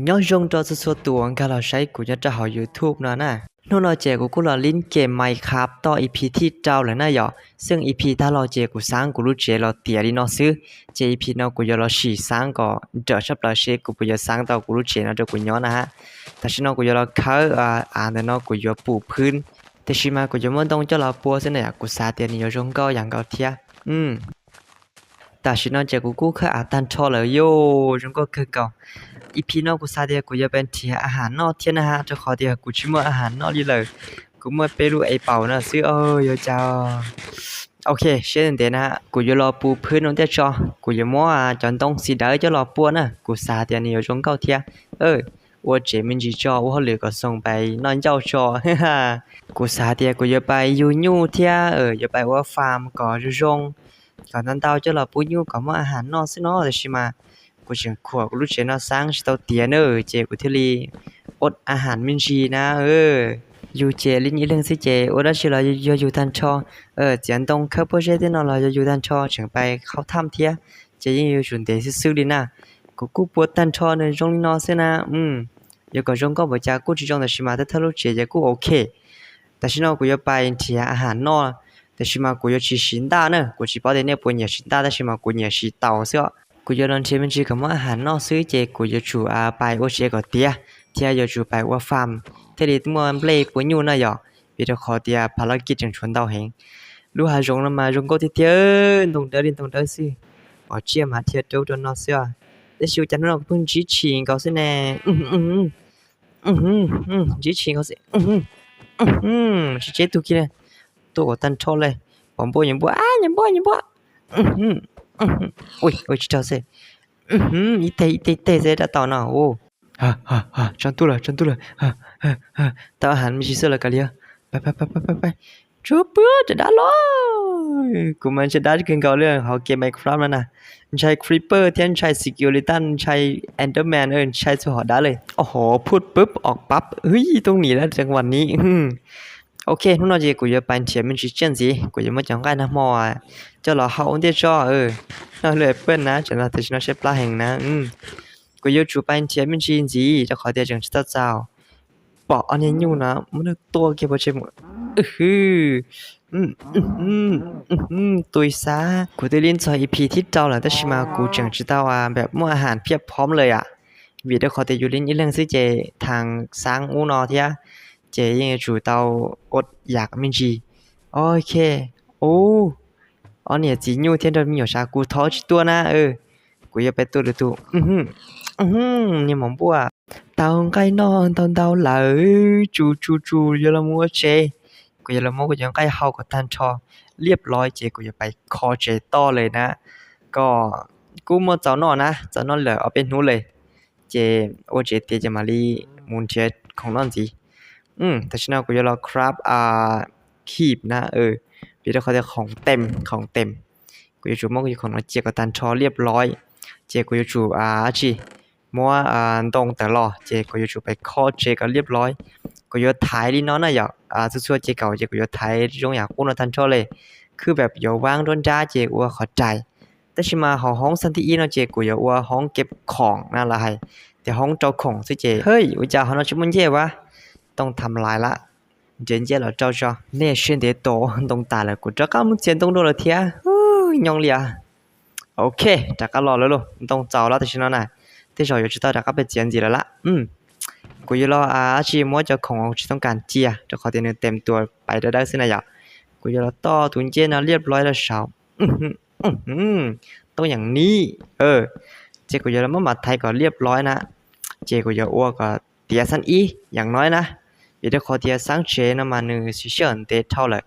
Nyob zoo rau txhua txhua tus uas nkag los saib kuv nyob rau hauv YouTube no na. Hnub no ces kuv kuj los lib kem Minecraft toj E P thib rau lawm na yom. Xeej E P tag los ces kuv xaav kuv lub tsev los tiav li no xwb. Ces E P no kuv yuav los sim xaav kom nrawm sab plaws seb kuv puas yuav xaav tau kuv lub tsev no rau kuv nyob na ha. Tam sim no kuv yuav los khawb av ntawm no kuv yuav pum phwb. Tiam sis mas kuv yuav muab ntoo coj los pua xwb na yom, kuv xav tias nws yuav zoo nkauj yam nkaus thiab. Tam sim no ces kuv kuj khawb av tag nrho lawm yom, zoo nkauj kawg nkaus. E P no kuv xav tias kuv yuav pais nrhiav a has noj thiab na ha, rau qhov tias kuv tsis muaj a has noj li lawm. Kuv muaj peb lub a paum no xwb, yuav cas. Ok, siab ntev ntev na, kuv yuav los pum phwb no thiaj tso. Kuv yuav muab cov ntoo xim dawb coj los pua na, kuv xav tias nws yuav zoo nkauj thiab. Ua tsev me ntsis tso, ua hauj lwm kom xoo pais noj ncauj tso. Kuv xav tias kuv yuav pais yug nyuj thiab yuav pais ua farm kom zoo zoo, kom ntau ntau coj los pub nyuj kom muaj a has noj xwb no, tiam sis mas kuv tseem khuam kuv lub tsev no xav tsis tau tiav na, ces kuv thiaj li ua a has me ntsis na. Yug ces li ib leeg xwb ces ua dab tsi los yog yug tag nrho, txiav ntoo khawb pob zeb tej no los yog yug tag nrho, tseem pais qhau thaj thiab, ces yeej yuav tsum ntev xwb xwb li na. Kuv kuj pua tag nrho nws zoo li no xwb na. Yuav kom zoo nkauj npaum cas kuj tsis zoo, tab sis mas thawj thawj lub tsev ces kuj ok. Tam sim no kuv yuav pais nrhiav a has noj, tab sis mas kuv yuav tsis siv ntaj na, kuv tsis paub tias nej puas nyiam siv ntaj, tab sis mas kuv nyiam siv taus xwb os. Kuv yuav los nrhiav me ntsis kom muaj a has noj xwb, ces kuv yuav tsum pais ua tsev kom tiav, thiab yuav tsum pais ua farm thiaj li muaj nplej pua nyuj na yom, vim rau qhov tias phav laj kij tseem tshuav ntau heev. Lub hav zoov no mas zoo nkauj tiag tiag, ntoo dawb li ntoo dawb xwb, pom tsiaj mas dhia raub rau no xwb os. Tab sis ua cas hnub no kuv pheej ntsib tshis nkaus xwb ne? Ntsib tshis nkaus xwb. Tsis tseb tug kiag li, tuaj kom tag nrho li. Pom npua, nyiam npua, nyiam npua, nyiam npua. Ui, ua tsis raug xwb. Ib teg ib teg ib teg xwb dab tau no. Tso ntuj lawm, tso ntuj lawm. Tau a has me ntsis xwb los kav liam. Pais pais pais pais pais. Tsuag pwg cov dab los. Kuv mas ntshai dab kawg nkaus li hauv game Minecraft no na. Ntshai creeper thiab ntshai skeleton, ntshai enderman, ntshai txhua hom dab li. Oho, phut pub os pab, ib tug nim lawm teem vas ni. Ok, hnub no ces kuv yuav pais nrhiav me ntsis tsiaj ntxiv, kuv yuav muab cov nqaij nag hmo coj los hau ua ntej tso. Noj lub paj na, tam sim no saib plab heev na. Kuv yuav tsum pais nrhiav me ntsis ntxiv rau qhov tias tseem tsis tau txaus. Pom ob niag nyuj no muab nws tua kiag pov tseg mus. Tus xav kuv twb lib txog E P thib rau lawm tab sis mas kuv tseem tsis tau muaj a has phiaj phom lawm yom, vim rau qhov tias yus li ib leeg xwb ces thav xav ub no thiab, ces yeej yuav tsum tau ua yam me ntsis. Ok, ub, ob niam txiv nyuj thiab nrog me nyuam sav, kuv thov tsis tua na. Kuv yuav pais tua lwm tus. Niag mos npua, tau nqaij noj ntau ntau lawm, tsus tsus tsus yuav los mus ua tsev. Kuv yuav los muab kuv cov nqaij hau kom tag nrho liab loj ces kuv yuav pais kho tsev toj lawm na. Kom kuj muaj txaus noj na, txaus noj lawm ob peb hnub lawm, ces ua tsev tiav ces mam li mus nrhiav khoom noj ntxiv. Tam sim no kuv yuav los craft keep na, vim rau qhov tias khoom tes, khoom tes. Kuv yuav tsum muab kuv cov khoom no cia kom tag nrho liab loj, ces kuv yuav tsum dab tsi, muab ntoo tawm los ces kuv yuav tsum pais kho tsev kom liab loj. Kuv yuav thaiv li no na yom, txhua txhua ces kaum ces kuv yuav thaiv zoo yam qub no tag nrho li. Khwb pab yuav vaab nruab nrab ces ua qhov rais. Tab sis mas hauv hoob xab thib ib no ces kuv yuav ua hoob kev khoom na, lawv hais tias hoob rau khoom xwb ces, hwj, ua cas hauv no tsis muaj ncej ua? Ntoo tham lais lawm, nrhiav ncej los rau tso. Nej siab ntev tos ntoo tas lawm, kuv rov qab mus txiav ntoo dua lawm thiab. Nyob li os. Ok, rov qab los lawm lauj, ntoo txaus lawm tam sim no na, tej zaum yuav tsis tau rov qab pais txiav ntxiv lawm lawm. Kuv yuav los dab tsi muab cov khoom uas tsis toob kas cia, rau qhov tias nws tes tuas pais dawb dawb xwb na yom. Kuv yuav los toj tus ncej no liab loj rau saud. Toob yam ni. Ces kuv yuav los muab mam thaiv kom liab loj na, ces kuv yuav ua kom tiav xab ib yam no na, vim rau qhov tias xab tsev no mas nws siv sij hawm ntev dhau lawm.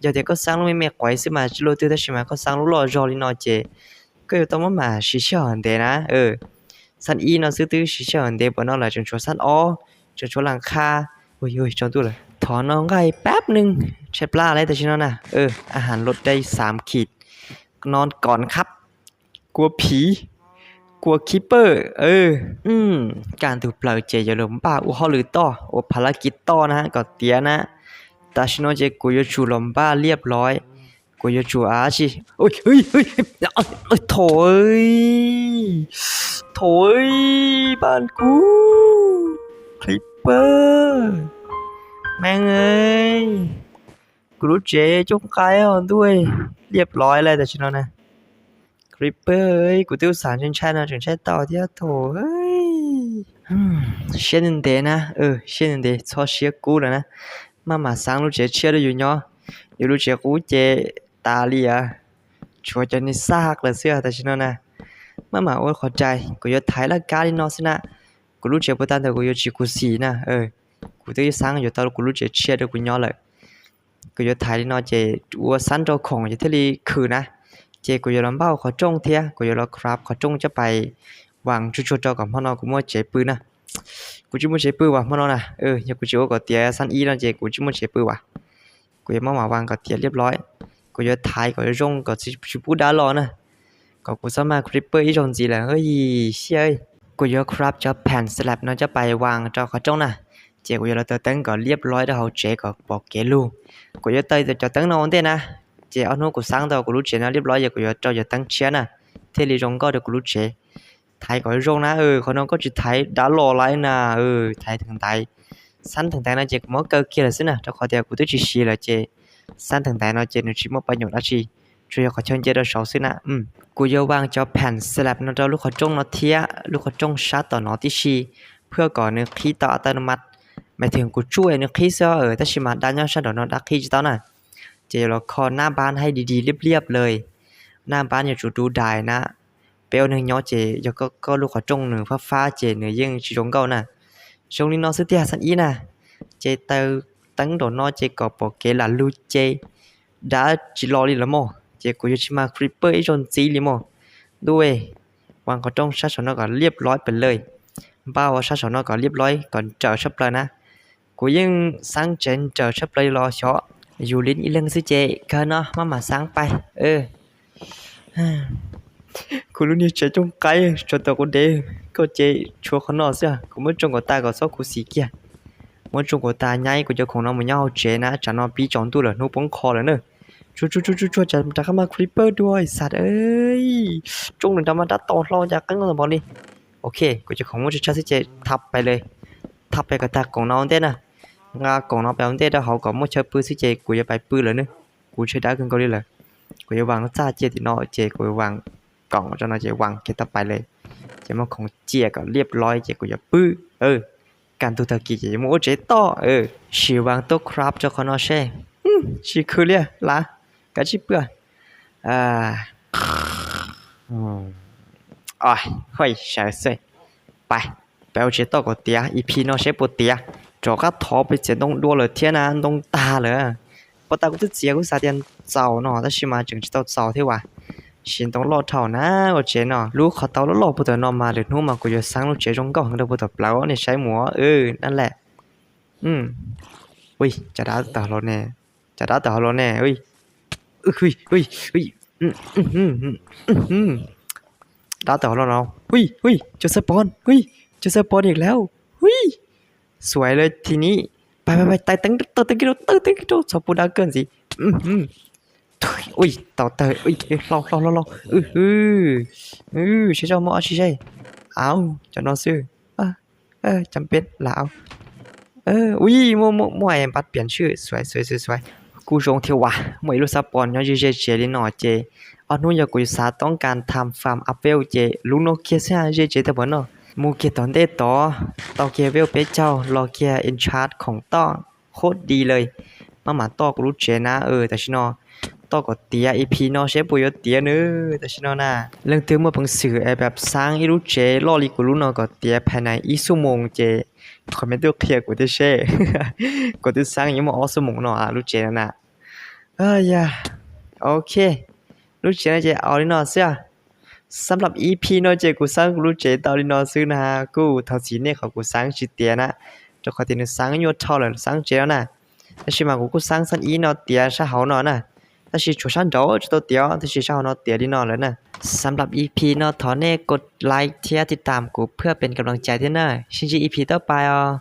Yog tias koj xab lub me me quav xwb mas tsis luaj twg, tab sis mas koj xab lub loj zog li no ces koj yuav tau muab mam siv sij hawm ntev na. Xab ib no xwb twb siv sij hawm ntev npaum no lawm, tseem tshuav xab ob, tseem tshuav las qha. Ui, tsaus ntuj lawm, thov noj nqaij pab neeg, tshaib plab li tam sim no na. A has loj dai xaam khib, no kom khab, kua phiv, kua khib pawj. Kaj ntug plaws ces yuav los npaj ua hauj lwm toj, ua phav laj kis toj na kom tiav na. Tam sim no ces kuv yuav tsum los npaj liab loj, kuv yuav tsum dab tsi. Thaum, thaum, pab kuv Creeper, meej, kuv lub tsev cooj qaib os ntuj, liab loi lawm tam sim no na. Creeper, kuv twb xav ntshai ntshai no tseem ntshai tau thiab thaum. Siab ntev ntev na, siab ntev ntev txhob siab kub lawm na. Maj mam xaab lub tsev tshiab rau yus nyob. Yus lub tsev qub ces tas li as, tshuav cov niag xaj lawm xwb tam sim no na. Maj mam ua qhov rais, kuv yuav thaiv laj kab li no xwb na. Kuv lub tsev puas tag ntawd kuv yuav tsis khuv xim na. Kuv twb xaab yuav tau kuv lub tsev tshiab rau kuv nyob lawm. Kuv yuav thaiv li no ces ua xab nrau khoom ces thiaj li khwm na. Ces kuv yuav los npaj qhov rooj thiab kuv yuav los craft qhov rooj coj pais vaas tsuag tsuag rau kom hmo no kuv muaj tsev pw na. Kuv tsis muaj tsev pw as hmo no na. Yog kuv tsis ua kom tiav xab ib no ces kuv tsis muaj tsev pw as. Kuv yuav maj mam vaas kom tiav liab loi. Kuv yuav thaiv kom zoo kom tsis pub dab los na, kom kuv txhob mag creeper ib zaug ntxiv lawm. Xiab, kuv yuav craft cov pants slab no coj pais vaas rau qhov rooj na. Ces kuv yuav los taws teeb kom liab loi rau hauv tsev kom pom kev lug. Kuv yuav taws cov teeb no ua ntej na. Ces ob hnub kuv xaab tau kuv lub tsev no liab loi ces kuv yuav rau cov teeb tshiab na, thiaj li zoo nkauj rau kuv lub tsev. Thaiv kom zoo na, qhov no koj tsis thaiv dab los lawm na. Thaiv theem ntaiv, xab theem ntaiv no ces kuv muab kaw kiag lawm xwb na, rau qhov tias kuv twb tsis siv lawm ces xab theem ntaiv no ces nws tsis muaj paj nyuam dab tsi, tsuas yog qhov chaw nce rau saud xwb na. Kuv yuav vaas cov pants slab no rau lub qhov rooj no thiab lub qhov rooj sab tom no tib si, phwj kom nws qhib tau a ta no mas. Mas theem kuv tsuj nws qhib xwb, tab sis mas dab nyob sab nraum no dab qhib tsis tau na. Ces yuav los kho nab npab haib di di liab liab lawm. Nab npab yuav tsum du dais na. Peb ua neeg nyob ces yog koj lub qhov rooj nws fab fab ces nws yeej tsis zoo nkauj na. Zoo li no xwb tiag xab ib na. Ces taws teeb nraum no ces kom pom kev lam lug ces dab tsis los li lawm mog. Ces kuv yuav tsis mag creeper ib zaug ntxiv li mog. Ntuj, vaas qhov rooj sab saum no kom liab loi pes lawm. Npaj ua sab saum no kom liab loi kom nrawm tshaj plaws na. Kuv yeej xaab tsev nrawm tshaj plaws los xyov yus li ib leeg xwb ces kawg no maj mam xaab pais. Kuv lub niag tsev cooj qaib tsuas tau kuv dev, koj ces tshuav qhov no xwb. Kuv muab tsoo kom tas kom txhob khuv xim kiag. Muab tsoo kom tas nyaib kuv cov khoom no mus nyob hauv tsev na, tsam no pib tsaus ntuj lawm hnub poob qho lawm na. Tsuag tsuag tsuag tsuag, rov qab mag creeper dua xav. Tsoo nws nrad mas dab tau hlo cas qeeb npaum li. Ok, kuv cov khoom muab tsawg tsawg xwb ces thab pais li. Thab pais kom tag koom no ua ntej na. Nqa koom no pais ua ntej rau hauv kom muaj chaw pw xwb ces kuv yuav pais pw lawm na. Kuv tshaib dab kawg nkaus li lawm. Kuv yuav vaas lub txaj cia tim no ces kuv yuav vaas koom rau no ces vaas kiag tau pais li. Ces muab khoom cia kom liab loi ces kuv yuav pw. Kaj ntug tag kis ces yuav mus ua tsev toj. Sim vaas tuaj craft rau qhov no seb. Tsis khw li lawm, kav tsij pw. Sawv xwb, pais, peb ua tsev toj kom tiav, E P no seb puas tiav. Rov qab thov peb txiav ntoo dua lawm thiab na, ntoo tag lawm. Puag ta kuv twb txiav kuv xav tias txaus no tab sis mas tseem tsis tau txaus thiab as. Siv ntoo loj dhau na, ua tsev no lub qhov tau loj loj puag tom no mas lwm hnub mas kuv yuav xeeb lub tsev zoo nkauj heev rau puag tom plawv nej saib mus. Nan lawm. Ui, cov dab tawm hauv los ne, cov dab tawm hauv los ne. Dab tawm hauv los no. Ui, ui, cov xab pon, ui, cov xab pon ib leeg. Ui, xuav lawm thi ni. Pais pais pais, taw teeb rau, taw teeb rau, taw teeb rau, txhob pub dab kawg ntxiv. Ui, tau tawg, hlau hlau hlau hlau. Saib zoj muaj dab tsi seb. Au, cov no xwb. Cov peb lam au. Ui, muaj muaj muaj npab piam swb, xuav xuav xuav xuav. Kuj zoo thiab as, muaj ib lub xab pon nyob ze ze tsev li no ces ob hnub yog kuv xav toob kas tham farm up vej ces lub no kiag xwb ze tsev tau pom no. Mus kiag tom ntej tod, tau kiag vej peb caug los kiag enchant khoom toj, qhuab di lawm. Maj mam toj kuv lub tsev na. Tam sim no toj kom tiav, E P no seb puas yuav tiav nws tam sim no na. Leej twg muaj peev xwm es pab xaab ib lub tsev loj li kuv lub no kom tiav phais nais ib xuab moos ces comment tuaj qhia kuv thiab seb. Kuv twb xaab yuav muaj ob xuab moos no lub tsev no na. Yog, ok, lub tsev no ces au li no xwb. Xab lab E P no ces kuv xaab kuv lub tsev tau li no xwb na. Kuj thov txim nej qhov kuv xaab tsis tiav na, rau qhov tias nws xaab nyuaj dhau lawm xaab tsev no na. Tab sis mas kuv kuj xaab xab ib no tiav sab hauv no na, tab sis tshuav sab nraud tsis tau tiav, tab sis sab hauv no tiav li no lawm na. Xab lab E P no thov nej kos like thiab tiv tam kuv phaj pes kam laj cai thiab na. Sib ntsib E P toj pais os.